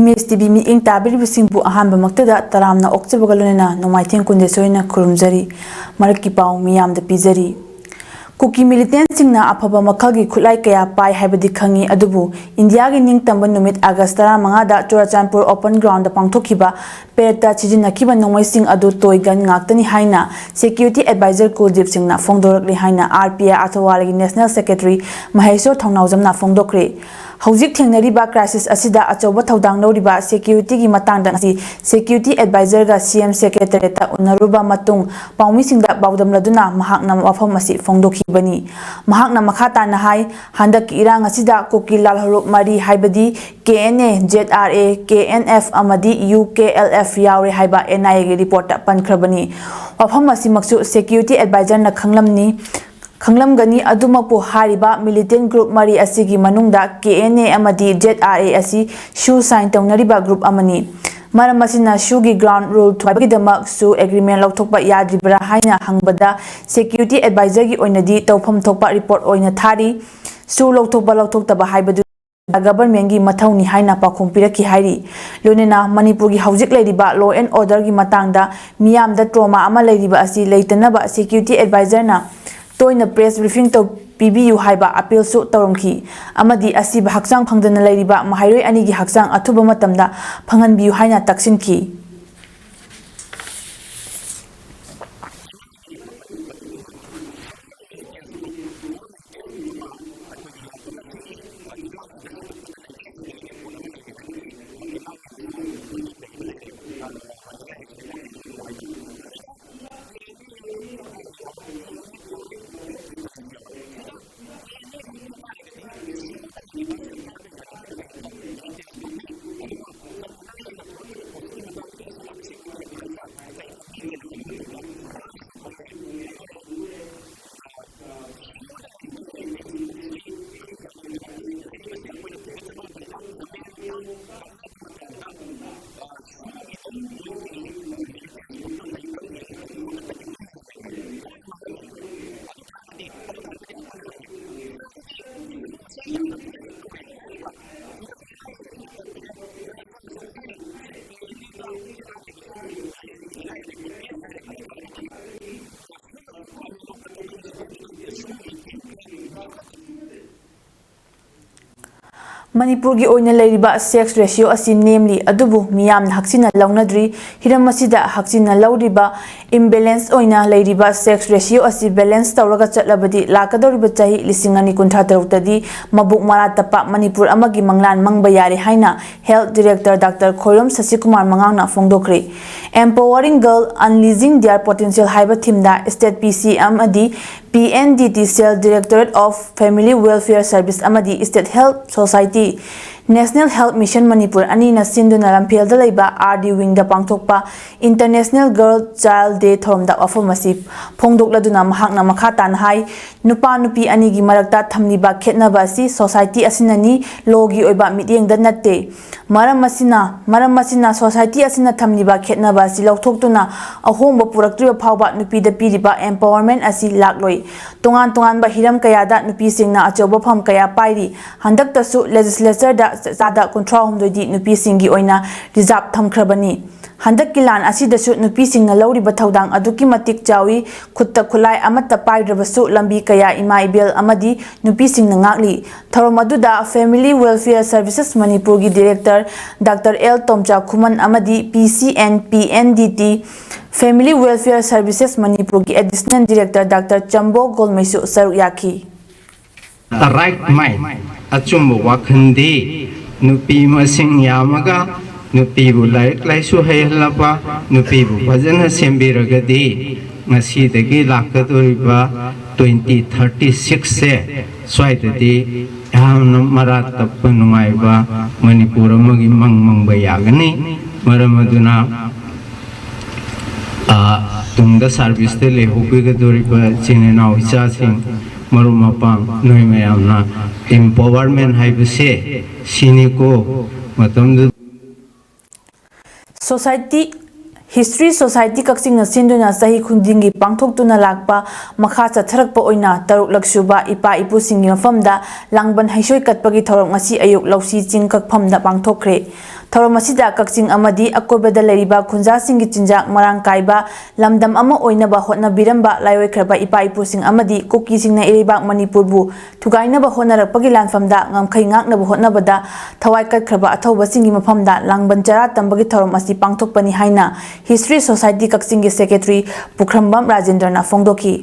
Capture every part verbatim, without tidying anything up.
Image TV ꯃꯤꯠꯌꯦꯡ ꯇꯥꯕꯤꯔꯤꯕꯁꯤꯡꯕꯨ ꯑꯍꯥꯟꯕꯃꯛꯇꯗ ꯇꯔꯥꯝꯅ ꯑꯣꯛꯆꯕꯒ ꯂꯣꯏꯅꯅ ꯅꯣꯡꯃꯥꯏꯊꯦꯝ ꯀꯨꯟꯗꯦꯁꯣꯏꯅ ꯈꯨꯔꯨꯝꯖꯔꯤ꯫ ꯃꯔꯛꯀꯤ ꯄꯥꯎ ꯃꯤꯌꯥꯝꯗ ꯄꯤꯖꯔꯤ꯫ ꯀꯨꯀꯤ ꯃꯤꯂꯤꯇꯦꯟꯠꯁꯤꯡꯅ ꯑꯐꯕ ꯃꯈꯜꯒꯤ ꯈꯨꯠꯂꯥꯏ ꯀꯌꯥ ꯄꯥꯏ ꯍꯥꯏꯕꯗꯤ ꯈꯪꯉꯤ, ꯑꯗꯨꯕꯨ ꯏꯟꯗꯤꯌꯥꯒꯤ ꯅꯤꯡꯇꯝꯕ ꯅꯨꯃꯤꯠ ꯑꯥꯒꯁ ꯇꯔꯥꯃꯉꯥꯗ ꯆꯨꯔꯥꯆꯥꯟꯄꯨꯔ ꯑꯣꯄꯟ ꯒ꯭ꯔꯥꯎꯟꯗ ꯄꯥꯡꯊꯣꯛꯈꯤꯕ ꯄꯦꯔꯦꯗꯇ ꯁꯤꯖꯤꯟꯅꯈꯤꯕ ꯅꯣꯡꯃꯩꯁꯤꯡ ꯑꯗꯨ ꯇꯣꯏ ꯒꯟ ꯉꯥꯛꯇꯅꯤ ꯍꯥꯏꯅ ꯁꯦꯀ꯭ꯌꯨꯔꯤꯇꯤ ꯑꯦꯗꯚꯥꯏꯖꯔ ꯀꯨꯜꯗꯤꯞ ꯁꯤꯡꯅ ꯐꯣꯡꯗꯣꯔꯛꯂꯤ ꯍꯥꯏꯅ ꯑꯥꯔ ꯄꯤ ꯑꯥꯏ ꯑꯊꯋꯥꯂꯒꯤ ꯅꯦꯁꯅꯦꯜ ꯁꯦꯀ꯭ꯔꯦꯇꯔꯤ ꯃꯍꯦꯁꯣꯔ ꯊꯧꯅꯥꯎꯖꯝꯅ ꯐꯣꯡꯗꯣꯛꯈ꯭ꯔꯦ꯫ ꯍꯧꯖꯤꯛ ꯊꯦꯡꯅꯔꯤꯕ ꯀ꯭ꯔꯥꯏꯁꯤꯁ ꯑꯁꯤꯗ ꯑꯆꯧꯕ ꯊꯧꯗꯥꯡ ꯂꯧꯔꯤꯕ ꯁꯦꯀ꯭ꯌꯨꯔꯤꯇꯤꯒꯤ ꯃꯇꯥꯡꯗ ꯉꯁꯤ ꯁꯦꯀ꯭ꯌꯨꯔꯤꯇꯤ ꯑꯦꯗꯚꯥꯏꯖꯔꯒ ꯁꯤ ꯑꯦꯝ ꯁꯦꯀ꯭ꯔꯦꯇꯔꯤꯌꯦꯠꯇ ꯎꯅꯔꯨꯕ ꯃꯇꯨꯡ ꯄꯥꯎꯃꯤꯁꯤꯡꯗ ꯄꯥꯎꯗꯝꯂꯗꯨꯅ ꯃꯍꯥꯛꯅ ꯋꯥꯐꯝ ꯑꯁꯤ ꯐꯣꯡꯗꯣꯛꯈꯤꯕꯅꯤ꯫ ꯃꯍꯥꯛꯅ ꯃꯈꯥ ꯇꯥꯅ ꯍꯥꯏ, ꯍꯟꯗꯛꯀꯤ ꯏꯔꯥꯡ ꯑꯁꯤꯗ ꯀꯨꯀꯤ ꯂꯥꯜꯍꯧꯂꯨꯞ ꯃꯔꯤ ꯍꯥꯏꯕꯗꯤ K N A, Z R A, K N F ꯑꯃꯗꯤ ꯌꯨ ꯀꯦ ꯑꯦꯜ ꯑꯦꯐ ꯌꯥꯎꯔꯦ ꯍꯥꯏꯕ ꯑꯦꯟ ꯑꯥꯏ ꯑꯦꯒꯤ ꯔꯤꯄꯣꯔꯠꯇ ꯄꯟꯈ꯭ꯔꯕꯅꯤ꯫ ꯋꯥꯐꯝ ꯑꯁꯤꯃꯛꯁꯨ ꯁꯦꯀ꯭ꯌꯨꯔꯤꯇꯤ ꯑꯦꯗꯚꯥꯏꯖꯔꯅ ꯈꯪꯂꯝꯅꯤ, ꯈꯪꯂꯝꯒꯅꯤ꯫ ꯑꯗꯨꯃꯛꯄꯨ ꯍꯥꯏꯔꯤꯕ ꯃꯤꯂꯤꯇꯦꯟꯠ ꯒ꯭ꯔꯨꯞ ꯃꯔꯤ ꯑꯁꯤꯒꯤ ꯃꯅꯨꯡꯗ ꯀꯦ ꯑꯦꯟ ꯑꯦ ꯑꯃꯗꯤ ꯖꯦꯗ ꯑꯥꯔ ꯑꯦ ꯑꯁꯤ ꯁꯨ ꯁꯥꯏꯟ ꯇꯧꯅꯔꯤꯕ ꯒ꯭ꯔꯨꯞ ꯑꯃꯅꯤ꯫ ꯃꯔꯝ ꯑꯁꯤꯅ ꯁꯨꯒꯤ ꯒ꯭ꯔꯥꯎꯟ ꯔꯨꯜ ꯊꯨꯒꯥꯏꯕꯒꯤꯗꯃꯛ ꯁꯨ ꯑꯦꯒ꯭ꯔꯤꯃꯦꯟ ꯂꯧꯊꯣꯛꯄ ꯌꯥꯗ꯭ꯔꯤꯕ꯭ꯔꯥ ꯍꯥꯏꯅ ꯍꯪꯕꯗ ꯁꯦꯀ꯭ꯌꯨꯔꯤꯇꯤ ꯑꯦꯗꯚꯥꯏꯖꯔꯒꯤ ꯑꯣꯏꯅꯗꯤ ꯇꯧꯐꯝ ꯊꯣꯛꯄ ꯔꯤꯄꯣꯔꯠ ꯑꯣꯏꯅ ꯊꯥꯔꯤ꯫ ꯁꯨ ꯂꯧꯊꯣꯛꯄ ꯂꯧꯊꯣꯛꯇꯕ ꯍꯥꯏꯕꯗꯨ ꯒꯚꯔꯟꯃꯦꯟꯠꯀꯤ ꯃꯊꯧꯅꯤ ꯍꯥꯏꯅ ꯄꯥꯎꯈꯨꯝ ꯄꯤꯔꯛꯈꯤ ꯍꯥꯏꯔꯤ꯫ ꯂꯣꯏꯅꯅ ꯃꯅꯤꯄꯨꯔꯒꯤ ꯍꯧꯖꯤꯛ ꯂꯩꯔꯤꯕ ꯂꯣ ꯑꯦꯟ ꯑꯣꯔꯗꯔꯒꯤ ꯃꯇꯥꯡꯗ ꯃꯤꯌꯥꯝꯗ ꯇ꯭ꯔꯣꯃꯥ ꯑꯃ ꯂꯩꯔꯤꯕ ꯑꯁꯤ ꯂꯩꯇꯅꯕ ꯁꯦꯀ꯭ꯌꯨꯔꯤꯇꯤ ꯑꯦꯗꯚꯥꯏꯖꯔꯅ ꯇꯣꯏꯅ ꯄ꯭ꯔꯦꯁ ꯕ꯭ꯔꯤꯐꯤꯡ ꯇꯧ-, ꯄꯤꯕꯤꯌꯨ ꯍꯥꯏꯕ ꯑꯄꯤꯜꯁꯨ ꯇꯧꯔꯝꯈꯤ ꯑꯃꯗꯤ ꯑꯁꯤꯕ ꯍꯛꯆꯥꯡ ꯐꯪꯗꯅ ꯂꯩꯔꯤꯕ ꯃꯍꯩꯔꯣꯏ ꯑꯅꯤꯒꯤ ꯍꯛꯆꯥꯡ ꯑꯊꯨꯕ ꯃꯇꯝꯗ ꯐꯪꯍꯟꯕꯤꯌꯨ ꯍꯥꯏꯅ ꯇꯛꯁꯤꯟꯈꯤ꯫ ꯃꯅꯤꯄꯨꯔꯒꯤ ꯑꯣꯏꯅ ꯂꯩꯔꯤꯕ sex ratio ꯑꯁꯤ ꯅꯦꯝꯂꯤ, ꯑꯗꯨꯕꯨ ꯃꯤꯌꯥꯝꯅ ꯍꯛꯆꯤꯟꯅ ꯂꯧꯅꯗ꯭ꯔꯤ꯫ ꯍꯤꯔꯝ ꯑꯁꯤꯗ ꯍꯛꯆꯤꯟꯅ ꯂꯧꯔꯤꯕ imbalance ꯑꯣꯏꯅ ꯂꯩꯔꯤꯕ sex ratio ꯑꯁꯤ balance ꯇꯧꯔꯒ ꯆꯠꯂꯕꯗꯤ ꯂꯥꯛꯀꯗꯧꯔꯤꯕ ꯆꯍꯤ ꯂꯤꯁꯤꯡ ꯑꯅꯤ ꯀꯨꯟꯊ꯭ꯔꯥ ꯇꯔꯨꯛꯇꯗꯤ ꯃꯕꯨꯛ ꯃꯔꯥ ꯇꯞꯄ ꯃꯅꯤꯄꯨꯔ ꯑꯃꯒꯤ ꯃꯪꯂꯥꯟ ꯃꯪꯕ ꯌꯥꯔꯦ ꯍꯥꯏꯅ Health Director Doctor Khoirom ꯁꯁꯤꯀꯨꯃꯥꯔ ꯃꯉꯥꯡꯅ ꯐꯣꯡꯗꯣꯛꯈ꯭ꯔꯦ꯫ Empowering Girl, Unleashing Their Potential ꯍꯥꯏꯕ themeꯗ State P C ꯑꯃꯗꯤ P N D T Cell, Directorate of Family Welfare Service ꯑꯃꯗꯤ State Health Society, National Health Mission Manipur ꯑꯅꯤꯅ ꯁꯤꯟꯗꯨꯅ ꯂꯝꯐꯦꯜꯗ ꯂꯩꯕ R D wingꯗ ꯄꯥꯡꯊꯣꯛꯄ International Girl Child Day ꯊꯧꯔꯝꯗ ꯋꯥꯐꯝ ꯑꯁꯤ ꯐꯣꯡꯗꯣꯛꯂꯗꯨꯅ ꯃꯍꯥꯛꯅ ꯃꯈꯥ ꯇꯥꯅ ꯍꯥꯏ, ꯅꯨꯄꯥ ꯅꯨꯄꯤ ꯑꯅꯤꯒꯤ ꯃꯔꯛꯇ ꯊꯝꯂꯤꯕ ꯈꯦꯠꯅꯕ ꯑꯁꯤ society ꯑꯁꯤꯅꯅꯤ, lawꯒꯤ ꯑꯣꯏꯕ ꯃꯤꯠꯌꯦꯡꯗ ꯅꯠꯇꯦ꯫ ꯃꯔꯝ ꯑꯁꯤꯅ, ꯃꯔꯝ ꯑꯁꯤꯅ society ꯑꯁꯤꯅ ꯊꯝꯂꯤꯕ ꯈꯦꯠꯅꯕ ꯑꯁꯤ ꯂꯧꯊꯣꯛꯇꯨꯅ ꯑꯍꯣꯡꯕ ꯄꯨꯔꯛꯇ꯭ꯔꯤꯕ ꯐꯥꯎꯕ ꯅꯨꯄꯤꯗ ꯄꯤꯔꯤꯕ empowerment ꯑꯁꯤ ꯂꯥꯛꯂꯣꯏ꯫ ꯇꯣꯉꯥꯟ ꯇꯣꯉꯥꯟꯕ ꯍꯤꯔꯝ ꯀꯌꯥꯗ ꯅꯨꯄꯤꯁꯤꯡꯅ ꯑꯆꯧꯕ ꯐꯝ ꯀꯌꯥ ꯄꯥꯏꯔꯤ꯫ ꯍꯟꯗꯛꯇꯁꯨ legislatureꯗ ꯆꯥꯗ ꯀꯨꯟꯊ꯭ꯔꯥ ꯍꯨꯝꯗꯣꯏꯗꯤ ꯅꯨꯄꯤꯁꯤꯡꯒꯤ ꯑꯣꯏꯅ reserve ꯊꯝꯈ꯭ꯔꯕꯅꯤ꯫ ꯍꯟꯗꯛꯀꯤ ꯂꯥꯟ ꯑꯁꯤꯗꯁꯨ ꯅꯨꯄꯤꯁꯤꯡꯅ ꯂꯧꯔꯤꯕ ꯊꯧꯗꯥꯡ ꯑꯗꯨꯛꯀꯤ ꯃꯇꯤꯛ ꯆꯥꯎꯏ꯫ ꯈꯨꯠꯇ ꯈꯨꯠꯂꯥꯏ ꯑꯃꯠꯇ ꯄꯥꯏꯗ꯭ꯔꯕꯁꯨ ꯂꯝꯕꯤ ꯀꯌꯥ ꯏꯃꯥ ꯏꯕꯦꯜ ꯑꯃꯗꯤ ꯅꯨꯄꯤꯁꯤꯡꯅ ꯉꯥꯛꯂꯤ꯫ ꯊꯧꯔꯝ ꯑꯗꯨꯗ Family Welfare Services ꯃꯅꯤꯄꯨꯔꯒꯤ Director Doctor L ꯇꯣꯝꯆꯥ ꯈꯨꯃꯟ ꯑꯃꯗꯤ P C and P N D T Family Welfare Services ꯃꯅꯤꯄꯨꯔꯒꯤ Additional Director Doctor ꯆꯝꯕꯣ ꯒꯣꯜꯃꯩꯁꯨ ꯁꯔꯨꯛ ꯌꯥꯈꯤ꯫ A right mind, ꯑꯆꯨꯝꯕ ꯋꯥꯈꯜꯗꯤ ꯅꯨꯄꯤ ꯃꯁꯤꯡ ꯌꯥꯝꯃꯒ ꯅꯨꯄꯤꯕꯨ ꯂꯥꯏꯔꯤꯛ ꯂꯥꯏꯁꯨ ꯍꯩꯍꯜꯂꯕ, ꯅꯨꯄꯤꯕꯨ ꯐꯖꯅ ꯁꯦꯝꯕꯤꯔꯒꯗꯤ ꯉꯁꯤꯗꯒꯤ ꯂꯥꯛꯀꯗꯧꯔꯤꯕ twenty thirty sixꯁꯦ ꯁ꯭ꯋꯥꯏꯗꯗꯤ ꯌꯥꯝꯅ ꯃꯔꯥ ꯇꯞꯄ ꯅꯨꯡꯉꯥꯏꯕ ꯃꯅꯤꯄꯨꯔ ꯑꯃꯒꯤ ꯃꯪ ꯃꯪꯕ ꯌꯥꯒꯅꯤ꯫ ꯃꯔꯝ ꯑꯗꯨꯅ ꯇꯨꯡꯗ serviceꯇ ꯂꯩꯍꯧꯕꯤꯒꯗꯧꯔꯤꯕ ꯏꯆꯤꯟ ꯏꯅꯥꯎ ꯏꯆꯥꯁꯤꯡ, ꯃꯔꯨꯞ ꯃꯄꯥꯡ, ꯅꯣꯏ ꯃꯌꯥꯝꯅ empowerment ꯍꯥꯏꯕꯁꯦ ꯁꯤꯅꯤꯀꯣ꯫ ꯃꯇꯝꯗꯨ Society, History Society ꯀꯛꯆꯤꯡꯅ ꯁꯤꯟꯗꯨꯅ ꯆꯍꯤ ꯈꯨꯗꯤꯡꯒꯤ ꯄꯥꯡꯊꯣꯛꯇꯨꯅ ꯂꯥꯛꯄ ꯃꯈꯥ ꯆꯠꯊꯔꯛꯄ ꯑꯣꯏꯅ ꯇꯔꯨꯛꯂꯛ ꯁꯨꯕ ꯏꯄꯥ ꯏꯄꯨꯁꯤꯡꯒꯤ ꯃꯐꯝꯗ ꯂꯥꯡꯕꯟ ꯍꯩꯁꯣꯏ ꯀꯠꯄꯒꯤ ꯊꯧꯔꯝ ꯉꯁꯤ ꯑꯌꯨꯛ ꯂꯧꯁꯤ ꯆꯤꯡ ꯀꯛꯐꯝꯗ ꯄꯥꯡꯊꯣꯛꯈ꯭ꯔꯦ꯫ ꯊꯧꯔꯝ ꯑꯁꯤꯗ ꯀꯛꯆꯤꯡ ꯑꯃꯗꯤ ꯑꯀꯣꯏꯕꯗ ꯂꯩꯔꯤꯕ ꯈꯨꯟꯖꯥꯁꯤꯡꯒꯤ ꯆꯤꯟꯖꯥꯛ ꯃꯔꯥꯡ ꯀꯥꯏꯕ ꯂꯝꯗꯝ ꯑꯃ ꯑꯣꯏꯅꯕ ꯍꯣꯠꯅꯕꯤꯔꯝꯕ ꯂꯥꯏꯑꯣꯏꯈ꯭ꯔꯕ ꯏꯄꯥ ꯏꯄꯨꯁꯤꯡ ꯑꯃꯗꯤ ꯀꯨꯀꯤꯁꯤꯡꯅ ꯏꯔꯩꯕꯥꯛ ꯃꯅꯤꯄꯨꯔꯕꯨ ꯊꯨꯒꯥꯏꯅꯕ ꯍꯣꯠꯅꯔꯛꯄꯒꯤ ꯂꯥꯟꯐꯝꯗ ꯉꯝꯈꯩ ꯉꯥꯛꯅꯕ ꯍꯣꯠꯅꯕꯗ ꯊꯋꯥꯏ ꯀꯠꯈ꯭ꯔꯕ ꯑꯊꯧꯕꯁꯤꯡꯒꯤ ꯃꯐꯝꯗ ꯂꯥꯡꯕꯟ ꯆꯔꯥ ꯇꯝꯕꯒꯤ ꯊꯧꯔꯝ ꯑꯁꯤ ꯄꯥꯡꯊꯣꯛꯄꯅꯤ ꯍꯥꯏꯅ History Society ꯀꯛꯆꯤꯡꯒꯤ ꯁꯦꯀ꯭ꯔꯦꯇꯔꯤ ꯄꯨꯈ꯭ꯔꯝꯕꯝ ꯔꯥꯖꯦꯟꯗ꯭ꯔꯅ ꯐꯣꯡꯗꯣꯛꯈꯤ꯫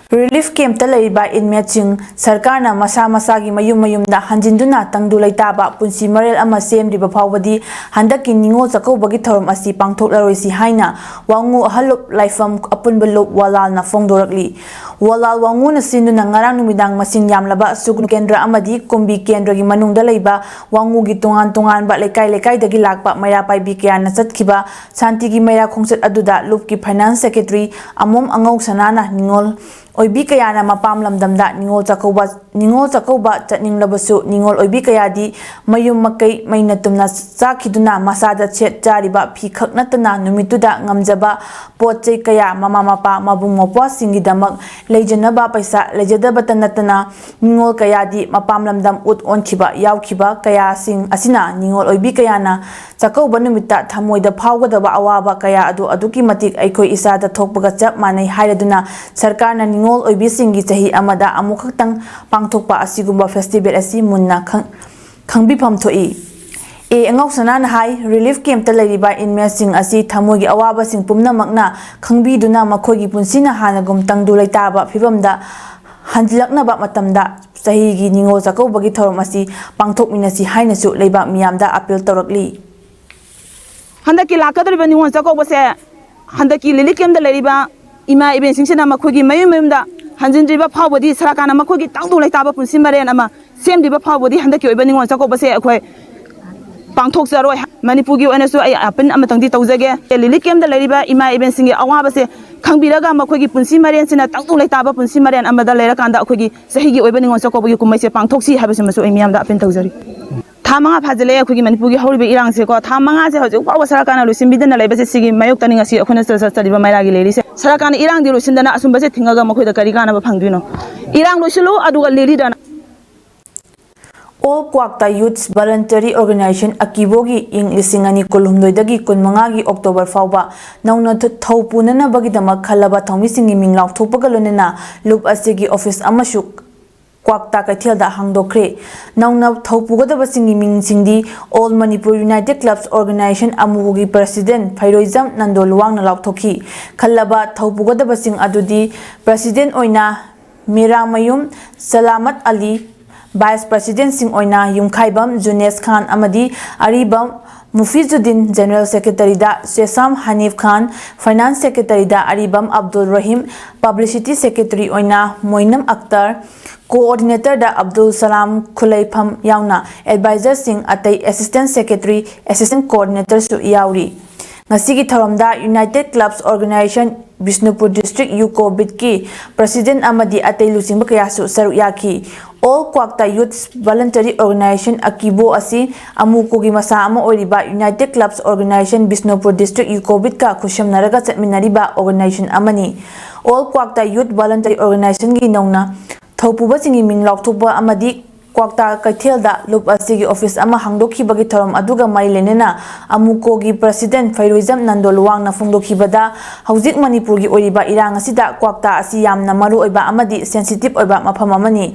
ꯔꯤꯂꯤꯐ ꯀꯦꯝꯞꯇ ꯂꯩꯔꯤꯕ ꯏꯟꯃꯦꯠꯁꯤꯡ ꯁꯔꯀꯥꯔꯅ ꯃꯁꯥ ꯃꯁꯥꯒꯤ ꯃꯌꯨꯝ ꯃꯌꯨꯝꯗ ꯍꯟꯖꯤꯟꯗꯨꯅ ꯇꯪꯗꯨ ꯂꯩꯇꯥꯕ ꯄꯨꯟꯁꯤ ꯃꯔꯦꯜ ꯑꯃ ꯁꯦꯝꯗ꯭ꯔꯤꯕ ꯐꯥꯎꯕꯗꯤ ꯍꯟꯗꯛꯀꯤ ꯅꯤꯉꯣꯜ ꯆꯥꯛꯀꯧꯕꯒꯤ ꯊꯧꯔꯝ ꯑꯁꯤ ꯄꯥꯡꯊꯣꯛꯂꯔꯣꯏꯁꯤ ꯍꯥꯏꯅ ꯋꯥꯉꯨ ꯑꯍꯜ ꯂꯨꯞ ꯂꯥꯏꯐꯝ ꯑꯄꯨꯟꯕ ꯂꯨꯞ ꯋꯥꯂꯥꯜꯅ ꯐꯣꯡꯗꯣꯔꯛꯂꯤ꯫ ꯋꯥꯂꯥꯜ ꯋꯥꯉꯨꯅ ꯁꯤꯟꯗꯨꯅ ꯉꯔꯥꯡ ꯅꯨꯃꯤꯗꯥꯡ ꯃꯁꯤꯡ ꯌꯥꯝꯂꯕ ꯁꯨꯒꯅꯨ ꯀꯦꯟꯗ꯭ꯔ ꯑꯃꯗꯤ ꯀꯨꯝꯕꯤ ꯀꯦꯟꯗ꯭ꯔꯒꯤ ꯃꯅꯨꯡꯗ ꯂꯩꯕ ꯋꯥꯉꯨꯒꯤ ꯇꯣꯉꯥꯟ ꯇꯣꯉꯥꯟꯕ ꯂꯩꯀꯥꯏ ꯂꯩꯀꯥꯏꯗꯒꯤ ꯂꯥꯛꯄ ꯃꯩꯔꯥ ꯄꯥꯏꯕꯤ ꯀꯌꯥꯅ ꯆꯠꯈꯤꯕ ꯁꯥꯟꯇꯤꯒꯤ ꯃꯩꯔꯥ ꯈꯣꯡꯆꯠ ꯑꯗꯨꯗ ꯂꯨꯞꯀꯤ ꯐꯥꯏꯅꯥꯟꯁ ꯁꯦꯀ꯭ꯔꯦꯇꯔꯤ ꯑꯃꯣꯝ ꯑꯉꯧ ꯁꯅꯥꯅ ꯅꯤꯉꯣꯜ ꯑꯣꯏꯕꯤ ꯀꯌꯥꯅ ꯃꯄꯥꯝ ꯂꯝꯗꯝꯗ ꯅꯤꯉꯣꯜ ꯆꯥꯛꯀꯧꯕ, ꯅꯤꯉꯣꯜ ꯆꯥꯛꯀꯧꯕ ꯆꯠꯅꯤꯡꯂꯕꯁꯨ ꯅꯤꯉꯣꯜ ꯑꯣꯏꯕꯤ ꯀꯌꯥꯗꯤ ꯃꯌꯨꯝ ꯃꯀꯩ ꯃꯩꯅ ꯇꯨꯝꯅ ꯆꯥꯛꯈꯤꯗꯨꯅ ꯃꯁꯥꯗ ꯁꯦꯠ ꯆꯥꯔꯤꯕ ꯐꯤ ꯈꯛ ꯅꯠꯇꯅ ꯅꯨꯃꯤꯠꯇꯨꯗ ꯉꯝꯖꯕ ꯄꯣꯠ ꯆꯩ ꯀꯌꯥ ꯃꯃꯥ ꯃꯄꯥ ꯃꯕꯨꯡ ꯃꯧꯄ꯭ꯋꯥꯁꯤꯡꯒꯤꯗꯃꯛ ꯂꯩꯖꯅꯕ ꯄꯩꯁꯥ ꯂꯩꯖꯗꯕꯇ ꯅꯠꯇꯅ ꯅꯤꯉꯣꯜ ꯀꯌꯥꯗꯤ ꯃꯄꯥꯝ ꯂꯝꯗꯝ ꯎꯠ ꯑꯣꯟꯈꯤꯕ ꯌꯥꯎꯈꯤꯕ ꯀꯌꯥꯁꯤꯡ ꯑꯁꯤꯅ ꯅꯤꯉꯣꯜ ꯑꯣꯏꯕꯤ ꯀꯌꯥꯅ ꯆꯥꯛꯀꯧꯕ ꯅꯨꯃꯤꯠꯇ ꯊꯃꯣꯏꯗ ꯐꯥꯎꯒꯗꯕ ꯑꯋꯥꯕ ꯀꯌꯥ ꯑꯗꯨ ꯑꯗꯨꯛꯀꯤ ꯃꯇꯤꯛ ꯑꯩꯈꯣꯏ ꯏꯁꯥꯗ ꯊꯣꯛꯄꯒ ꯆꯞ ꯃꯥꯟꯅꯩ ꯍꯥꯏꯔꯗꯨꯅ ꯁꯔꯀꯥꯔꯅ ꯅꯤꯉꯣꯜ ꯑꯣꯏꯕꯤꯁꯤꯡꯒꯤ ꯆꯍꯤ ꯑꯃꯗ ꯑꯃꯨꯛꯈꯛꯇꯪ ꯄꯥꯡꯊꯣꯛꯄ ꯑꯁꯤꯒꯨꯝꯕ ꯐꯦꯁꯇꯤꯚꯦꯜ ꯑꯁꯤ ꯃꯨꯟꯅ ꯈꯪ-, ꯈꯪꯕꯤꯐꯝ ꯊꯣꯛꯏ꯫ ꯑꯦ ꯑꯉꯧꯁꯅꯥꯅ ꯍꯥꯏ, ꯔꯤꯂꯤꯐ ꯀꯦꯝꯞꯇ ꯂꯩꯔꯤꯕ ꯏꯟꯃꯦꯠꯁꯤꯡ ꯑꯁꯤ ꯊꯃꯣꯏꯒꯤ ꯑꯋꯥꯕꯁꯤꯡ ꯄꯨꯝꯅꯃꯛꯅ ꯈꯪꯕꯤꯗꯨꯅ ꯃꯈꯣꯏꯒꯤ ꯄꯨꯟꯁꯤꯅ ꯍꯥꯟꯅꯒꯨꯝ ꯇꯪꯗꯨ ꯂꯩꯇꯥꯕ ꯐꯤꯕꯝꯗ ꯍꯟꯖꯤꯜꯂꯛꯅꯕ ꯃꯇꯝꯗ ꯆꯍꯤꯒꯤ ꯅꯤꯉꯣꯜ ꯆꯥꯛꯀꯧꯕꯒꯤ ꯊꯧꯔꯝ ꯑꯁꯤ ꯄꯥꯡꯊꯣꯛꯃꯤꯟꯅꯁꯤ ꯍꯥꯏꯅꯁꯨ ꯂꯩꯕꯥꯛ ꯃꯤꯌꯥꯝꯗ ꯑꯥꯄꯤꯜ ꯇꯧꯔꯛꯂꯤ꯫ ꯍꯟꯗꯛꯀꯤ ꯂꯥꯛꯀꯗꯧꯔꯤꯕ ꯅꯤꯉꯣꯜ ꯆꯥꯛꯀꯧꯕꯁꯦ ꯍꯟꯗꯛꯀꯤ ꯂꯤꯂꯤ ꯀꯦꯝꯗ ꯂꯩꯔꯤꯕ ꯏꯃꯥ ꯏꯕꯦꯟꯁꯤꯡꯁꯤꯅ ꯃꯈꯣꯏꯒꯤ ꯃꯌꯨꯝ ꯃꯌꯨꯝꯗ ꯍꯟꯖꯤꯟꯗ꯭ꯔꯤꯕ ꯐꯥꯎꯕꯗꯤ ꯁꯔꯀꯥꯔꯅ ꯃꯈꯣꯏꯒꯤ ꯇꯪꯗꯨ ꯂꯩꯇꯥꯕ ꯄꯨꯟꯁꯤ ꯃꯔꯦꯟ ꯑꯃ ꯁꯦꯝꯗ꯭ꯔꯤꯕ ꯐꯥꯎꯕꯗꯤ ꯍꯟꯗꯛꯀꯤ ꯑꯣꯏꯕ ꯅꯤꯉꯣꯜ ꯆꯥꯛꯀꯧꯕꯁꯦ ꯑꯩꯈꯣꯏ ꯄꯥꯡꯊꯣꯛꯆꯔꯣꯏ꯫ ꯃꯅꯤꯄꯨꯔꯒꯤ ꯑꯣꯏꯅꯁꯨ ꯑꯩ ꯑꯥꯄꯤꯜ ꯑꯃꯇꯪꯗꯤ ꯇꯧꯖꯒꯦ꯫ ꯂꯤꯂꯤ ꯀꯦꯝꯗ ꯂꯩꯔꯤꯕ ꯏꯃꯥ ꯏꯕꯦꯟꯁꯤꯡꯒꯤ ꯑꯋꯥꯕꯁꯦ ꯈꯪꯕꯤꯔꯒ ꯃꯈꯣꯏꯒꯤ ꯄꯨꯟꯁꯤ ꯃꯔꯦꯟꯁꯤꯅ ꯇꯪꯗꯨ ꯂꯩꯇꯥꯕ ꯄꯨꯟꯁꯤ ꯃꯔꯦꯟ ꯑꯃꯗ ꯂꯩꯔꯀꯥꯟꯗ ꯑꯩꯈꯣꯏꯒꯤ ꯆꯍꯤꯒꯤ ꯑꯣꯏꯕ ꯅꯤꯉꯣꯜ ꯆꯥꯛꯀꯧꯕꯒꯤ ꯀꯨꯝꯍꯩꯁꯦ ꯄꯥꯡꯊꯣꯛꯁꯤ ꯍꯥꯏꯕꯁꯤꯃꯁꯨ ꯑꯩ ꯃꯤꯌꯥꯝꯗ ꯑꯥꯄꯤꯜ ꯇꯧꯖꯔꯤ꯫ ꯊꯥ ꯃꯉꯥ ꯐꯥꯖꯤꯜꯂꯛꯑꯦ ꯑꯩꯈꯣꯏꯒꯤ ꯃꯅꯤꯄꯨꯔꯒꯤ ꯍꯧꯔꯤꯕ ꯏꯔꯥꯡꯁꯦꯀꯣ꯫ ꯊꯥ ꯃꯉꯥꯁꯦ ꯍꯧꯖꯤꯛ ꯐꯥꯎꯕ ꯁꯔꯀꯥꯔꯅ ꯂꯣꯏꯁꯤꯟꯕꯤꯗꯅ ꯂꯩꯕꯁꯦ ꯁꯤꯒꯤ ꯃꯥꯌꯣꯛꯇꯅꯤ ꯉꯁꯤ ꯑꯩꯈꯣꯏꯅ ꯆꯠ-, ꯆꯠꯆꯔꯤꯕ ꯃꯩꯔꯥꯒꯤ ꯂꯩꯔꯤꯁꯦ꯫ ꯁꯔꯀꯥꯔꯅ ꯏꯔꯥꯡꯗꯤ ꯂꯣꯏꯁꯤꯟꯗꯅ ꯑꯁꯨꯝꯕꯁꯦ ꯊꯤꯡꯉꯒ ꯃꯈꯣꯏꯗ ꯀꯔꯤ ꯀꯥꯟꯅꯕ ꯐꯪꯗꯣꯏꯅꯣ? ꯏꯔꯥꯡ ꯂꯣꯏꯁꯤꯜꯂꯨ, ꯑꯗꯨꯒ ꯂꯤꯂꯤꯗꯅ All Kwakta Youths Voluntary Organization, ꯑꯀꯤꯕꯣꯒꯤ ꯏꯪ ꯂꯤꯁꯤꯡ ꯑꯅꯤ ꯀꯨꯟꯍꯨꯝꯗꯣꯏꯗꯒꯤ ꯀꯨꯟꯃꯉꯥꯒꯤ ꯑꯣꯛꯇꯣꯕꯔ ꯐꯥꯎꯕ ꯅꯧꯅ ꯊ-, ꯊꯧ ꯄꯨꯅꯅꯕꯒꯤꯗꯃꯛ ꯈꯜꯂꯕ ꯊꯧꯃꯤꯁꯤꯡꯒꯤ ꯃꯤꯡ ꯂꯥꯎꯊꯣꯛꯄꯒ ꯂꯣꯏꯅꯅ ꯂꯨꯞ ꯑꯁꯤꯒꯤ ꯑꯣꯐꯤꯁ ꯑꯃꯁꯨ ꯀ꯭ꯋꯥꯛꯇꯥ ꯀꯩꯊꯦꯜꯗ ꯍꯥꯡꯗꯣꯛꯈ꯭ꯔꯦ꯫ ꯅꯧꯅ ꯊꯧ ꯄꯨꯒꯗꯕꯁꯤꯡꯒꯤ ꯃꯤꯡꯁꯤꯡꯗꯤ All Manipur United Clubs Organization, ꯑꯃꯨꯒꯤ ꯄ꯭ꯔꯁꯤꯗꯦꯟ ꯐꯩꯔꯣꯏꯖꯝ ꯅꯟꯗꯣ ꯂꯨꯋꯥꯡꯅ ꯂꯥꯎꯊꯣꯛꯈꯤ꯫ ꯈꯜꯂꯕ ꯊꯧ ꯄꯨꯒꯗꯕꯁꯤꯡ ꯑꯗꯨꯗꯤ ꯄ꯭ꯔꯁꯤꯗꯦꯟ ꯑꯣꯏꯅ ꯃꯤꯔꯥꯃꯌꯨꯝ ꯁꯂꯥꯃꯠ ꯑꯂꯤ, ꯚꯥꯏꯁ ꯄ꯭ꯔꯁꯤꯗꯦꯟꯁꯤꯡ ꯑꯣꯏꯅ ꯌꯨꯝꯈꯥꯏꯕꯝ ꯖꯨꯅꯦꯁ ꯈꯥꯟ ꯑꯃꯗꯤ ꯑꯔꯤꯕꯝ ꯃꯨꯐꯤꯖꯨꯗꯤꯟ, ꯖꯦꯅꯔꯦꯜ ꯁꯦꯀ꯭ꯔꯦꯇꯔꯤꯗ ꯆꯦꯁꯥꯝ ꯍꯅꯤꯐ ꯈꯥꯟ, ꯐꯥꯏꯅꯥꯟꯁ ꯁꯦꯀ꯭ꯔꯦꯇꯔꯤꯗ ꯑꯔꯤꯕꯝ ꯑꯕꯗꯨꯜ ꯔꯍꯤꯝ, ꯄꯕ꯭ꯂꯤꯁꯤꯇꯤ ꯁꯦꯀ꯭ꯔꯦꯇꯔꯤ ꯑꯣꯏꯅ ꯃꯣꯏꯅꯝ ꯑꯛꯇꯔ, ꯀꯣꯑꯣꯔꯗꯤꯅꯦꯇꯔꯗ ꯑꯕꯗꯨꯜ ꯁꯂꯥꯝ ꯈꯨꯂꯩꯐꯝ ꯌꯥꯎꯅ ꯑꯦꯗꯚꯥꯏꯖꯔꯁꯤꯡ ꯑꯇꯩ ꯑꯦꯁꯤꯁꯇꯦꯟ ꯁꯦꯀ꯭ꯔꯦꯇꯔꯤ, ꯑꯦꯁꯤꯁꯇꯦꯟ ꯀꯣꯑꯣꯔꯗꯤꯅꯦꯇꯔꯁꯨ ꯌꯥꯎꯔꯤ꯫ ꯉꯁꯤꯒꯤ ꯊꯧꯔꯝꯗ United Clubs Organization Bishnupur district ꯌꯨꯀꯣ ꯕꯤꯠꯀꯤ ꯄ꯭ꯔꯁꯤꯗꯦꯟ ꯑꯃꯗꯤ ꯑꯇꯩ ꯂꯨꯆꯤꯡꯕ ꯀꯌꯥꯁꯨ ꯁꯔꯨꯛ ꯌꯥꯈꯤ꯫ All Kwakta Youths Voluntary Organization, ꯑꯀꯤꯕꯣ ꯑꯁꯤ ꯑꯃꯨꯀꯣꯒꯤ ꯃꯁꯥ ꯑꯃ ꯑꯣꯏꯔꯤꯕ United Clubs Organization Bishnupur district ꯌꯨꯀꯣ ꯕꯤꯠꯀ ꯈꯨꯠꯁꯝꯅꯔꯒ ꯆꯠꯃꯤꯟꯅꯔꯤꯕ ꯑꯣꯔꯒꯅꯥꯏꯖꯦꯁꯟ ꯑꯃꯅꯤ꯫ All Kwakta Youth Voluntary Organizationꯒꯤ ꯅꯧꯅ ꯊꯧꯄꯨꯕꯁꯤꯡꯒꯤ ꯃꯤꯡ ꯂꯥꯎꯊꯣꯛꯄ ꯑꯃꯗꯤ ꯀ꯭ꯋꯥꯛꯇꯥ ꯀꯩꯊꯦꯜꯗ ꯂꯨꯞ ꯑꯁꯤꯒꯤ ꯑꯣꯐꯤꯁ ꯑꯃ ꯍꯥꯡꯗꯣꯛꯈꯤꯕꯒꯤ ꯊꯧꯔꯝ ꯑꯗꯨꯒ ꯃꯔꯤ ꯂꯩꯅꯅ ꯑꯃꯨꯀꯣꯒꯤ ꯄ꯭ꯔꯁꯤꯗꯦꯟ ꯐꯩꯔꯣꯏꯖꯝ ꯅꯟꯗꯣ ꯂꯨꯋꯥꯡꯅ ꯐꯣꯡꯗꯣꯛꯈꯤꯕꯗ, ꯍꯧꯖꯤꯛ ꯃꯅꯤꯄꯨꯔꯒꯤ ꯑꯣꯏꯔꯤꯕ ꯏꯔꯥꯡ ꯑꯁꯤꯗ ꯀ꯭ꯋꯥꯛꯇꯥ ꯑꯁꯤ ꯌꯥꯝꯅ ꯃꯔꯨ ꯑꯣꯏꯕ ꯑꯃꯗꯤ ꯁꯦꯟꯁꯤꯇꯤꯚ ꯑꯣꯏꯕ ꯃꯐꯝ ꯑꯃꯅꯤ꯫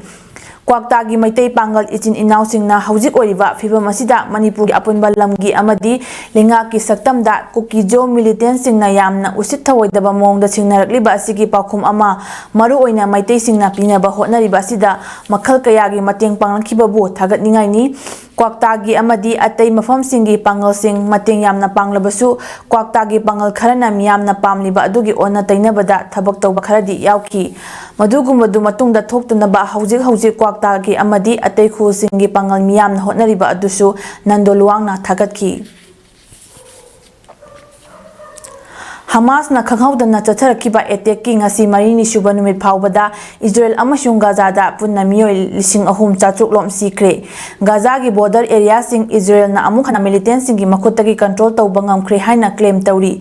ꯀ꯭ꯋꯥꯛꯇꯥꯒꯤ ꯃꯩꯇꯩ ꯄꯥꯡꯒꯜ ꯏꯆꯤꯟ ꯏꯅꯥꯎꯁꯤꯡꯅ ꯍꯧꯖꯤꯛ ꯑꯣꯏꯔꯤꯕ ꯐꯤꯕꯝ ꯑꯁꯤꯗ ꯃꯅꯤꯄꯨꯔꯒꯤ ꯑꯄꯨꯟꯕ ꯂꯝꯒꯤ ꯑꯃꯗꯤ ꯂꯩꯉꯥꯛꯀꯤ ꯁꯛꯇꯝꯗ ꯀꯨꯀꯤꯖꯣ ꯃꯤꯂꯤꯇꯦꯟꯁꯤꯡꯅ ꯌꯥꯝꯅ ꯎꯁꯤꯠ ꯊꯑꯣꯏꯗꯕ ꯃꯑꯣꯡꯗ ꯊꯦꯡꯅꯔꯛꯂꯤꯕ ꯑꯁꯤꯒꯤ ꯄꯥꯎꯈꯨꯝ ꯑꯃ ꯃꯔꯨ ꯑꯣꯏꯅ ꯃꯩꯇꯩꯁꯤꯡꯅ ꯄꯤꯅꯕ ꯍꯣꯠꯅꯔꯤꯕ ꯑꯁꯤꯗ ꯃꯈꯜ ꯀꯌꯥꯒꯤ ꯃꯇꯦꯡ ꯄꯥꯡꯂꯛꯈꯤꯕꯕꯨ ꯊꯥꯒꯠꯅꯤꯡꯉꯥꯏꯅꯤ꯫ ꯀ꯭ꯋꯥꯛꯇꯥꯒꯤ ꯑꯃꯗꯤ ꯑꯇꯩ ꯃꯐꯝꯁꯤꯡꯒꯤ ꯄꯥꯡꯒꯜꯁꯤꯡ ꯃꯇꯦꯡ ꯌꯥꯝꯅ ꯄꯥꯡꯂꯕꯁꯨ, ꯀ꯭ꯋꯥꯛꯇꯥꯒꯤ ꯄꯥꯡꯒꯜ ꯈꯔꯅ ꯃꯤꯌꯥꯝꯅ ꯄꯥꯝꯂꯤꯕ ꯑꯗꯨꯒꯤ ꯑꯣꯟꯅ ꯇꯩꯅꯕꯗ ꯊꯕꯛ ꯇꯧꯕ ꯈꯔꯗꯤ ꯌꯥꯎꯈꯤ꯫ ꯃꯗꯨꯒꯨꯝꯕꯗꯨ ꯃꯇꯨꯡꯗ ꯊꯣꯛꯇꯅꯕ ꯍꯧꯖꯤꯛ ꯍꯧꯖꯤꯛ ꯀ꯭ꯋꯥꯛꯇꯥꯒꯤ ꯑꯃꯗꯤ ꯑꯇꯩ ꯈꯨꯜꯁꯤꯡꯒꯤ ꯄꯥꯡꯒꯜ ꯃꯤꯌꯥꯝꯅ ꯍꯣꯠꯅꯔꯤꯕ ꯑꯗꯨꯁꯨ ꯅꯟꯗꯣ ꯂꯨꯋꯥꯡꯅ ꯊꯥꯒꯠꯈꯤ꯫ ꯍꯃꯥꯁꯅ ꯈꯪꯍꯧꯗꯅ ꯆꯠꯊꯔꯛꯈꯤꯕ ꯑꯦꯇꯦꯛꯀꯤ ꯉꯁꯤ ꯃꯔꯤꯅꯤ ꯁꯨꯕ ꯅꯨꯃꯤꯠ ꯐꯥꯎꯕꯗ ꯏꯖꯔꯦꯜ ꯑꯃꯁꯨꯡ ꯒꯥꯖꯥꯗ ꯄꯨꯟꯅ ꯃꯤꯑꯣꯏ ꯂꯤꯁꯤꯡ ꯑꯍꯨꯝ ꯆꯥꯇ꯭ꯔꯨꯛ ꯂꯣꯝ ꯁꯤꯈ꯭ꯔꯦ꯫ ꯒꯥꯖꯥꯒꯤ ꯕꯣꯔꯗꯔ ꯑꯦꯔꯤꯌꯥꯁꯤꯡ ꯏꯖꯔꯦꯜꯅ ꯑꯃꯨꯛ ꯍꯟꯅ ꯃꯤꯂꯤꯇꯦꯟꯁꯤꯡꯒꯤ ꯃꯈꯨꯠꯇꯒꯤ ꯀꯟꯇ꯭ꯔꯣꯜ ꯇꯧꯕ ꯉꯝꯈ꯭ꯔꯦ ꯍꯥꯏꯅ ꯀ꯭ꯂꯦꯝ ꯇꯧꯔꯤ꯫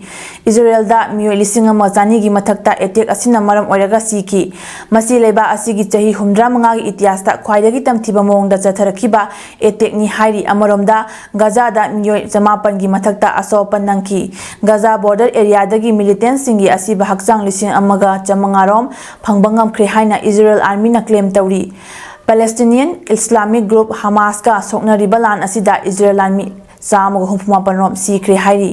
ꯏꯖꯔꯦꯜꯗ ꯃꯤꯑꯣꯏ ꯂꯤꯁꯤꯡ ꯑꯃ ꯆꯅꯤꯒꯤ ꯃꯊꯛꯇ ꯑꯦꯇꯦꯛ ꯑꯁꯤꯅ ꯃꯔꯝ ꯑꯣꯏꯔꯒ ꯁꯤꯈꯤ꯫ ꯃꯁꯤ ꯂꯩꯕꯥꯛ ꯑꯁꯤꯒꯤ ꯆꯍꯤ ꯍꯨꯝꯗ꯭ꯔꯥ ꯃꯉꯥꯒꯤ ꯏꯇꯤꯍꯥꯁꯇ ꯈ꯭ꯋꯥꯏꯗꯒꯤ ꯇꯝꯊꯤꯕ ꯃꯑꯣꯡꯗ ꯆꯠꯊꯔꯛꯈꯤꯕ ꯑꯦꯇꯦꯛꯅꯤ ꯍꯥꯏꯔꯤ꯫ ꯑꯃꯔꯣꯝꯗ ꯒꯥꯖꯥꯗ ꯃꯤꯑꯣꯏ ꯆꯃꯥꯄꯟꯒꯤ ꯃꯊꯛꯇ ꯑꯁꯣꯛ ꯑꯄꯟ ꯅꯪꯈꯤ꯫ ꯒꯥꯖꯥ ꯕꯣꯔꯗꯔ ꯑꯦꯔꯤꯌꯥꯗꯒꯤ ꯃꯤꯂꯤꯇꯦꯟꯁꯤꯡꯒꯤ ꯑꯁꯤꯕ ꯍꯛꯆꯥꯡ ꯂꯤꯁꯤꯡ ꯑꯃꯒ ꯆꯥꯃꯉꯥ ꯔꯣꯝ ꯐꯪꯕ ꯉꯝꯈ꯭ꯔꯦ ꯍꯥꯏꯅ ꯏꯖꯔꯦꯜ ꯑꯥꯔꯃꯤꯅ ꯀ꯭ꯂꯦꯝ ꯇꯧꯔꯤ꯫ ꯄꯦꯂꯦꯁꯇꯤꯅꯤꯌꯟ ꯏꯁꯂꯥꯃꯤꯛ ꯒ꯭ꯔꯨꯞ ꯍꯃꯥꯁꯀ ꯁꯣꯛꯅꯔꯤꯕ ꯂꯥꯟ ꯑꯁꯤꯗ ꯏꯖꯔꯦꯜ ꯂꯥꯟꯃꯤ ꯆꯥꯝꯃꯒ ꯍꯨꯝꯐꯨ ꯃꯥꯄꯟ ꯔꯣꯝ ꯁꯤꯈ꯭ꯔꯦ ꯍꯥꯏꯔꯤ꯫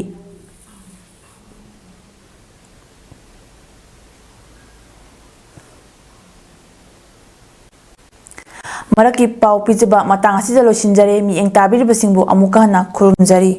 ꯃꯔꯛꯀꯤ ꯄꯥꯎ ꯄꯤꯖꯕ ꯃꯇꯥꯡ ꯑꯁꯤꯗ ꯂꯣꯏꯁꯤꯟꯖꯔꯦ꯫ ꯃꯤꯠꯌꯦꯡ ꯇꯥꯕꯤꯔꯤꯕꯁꯤꯡꯕꯨ ꯑꯃꯨꯛꯀ ꯍꯟꯅ ꯈꯨꯔꯨꯝꯖꯔꯤ꯫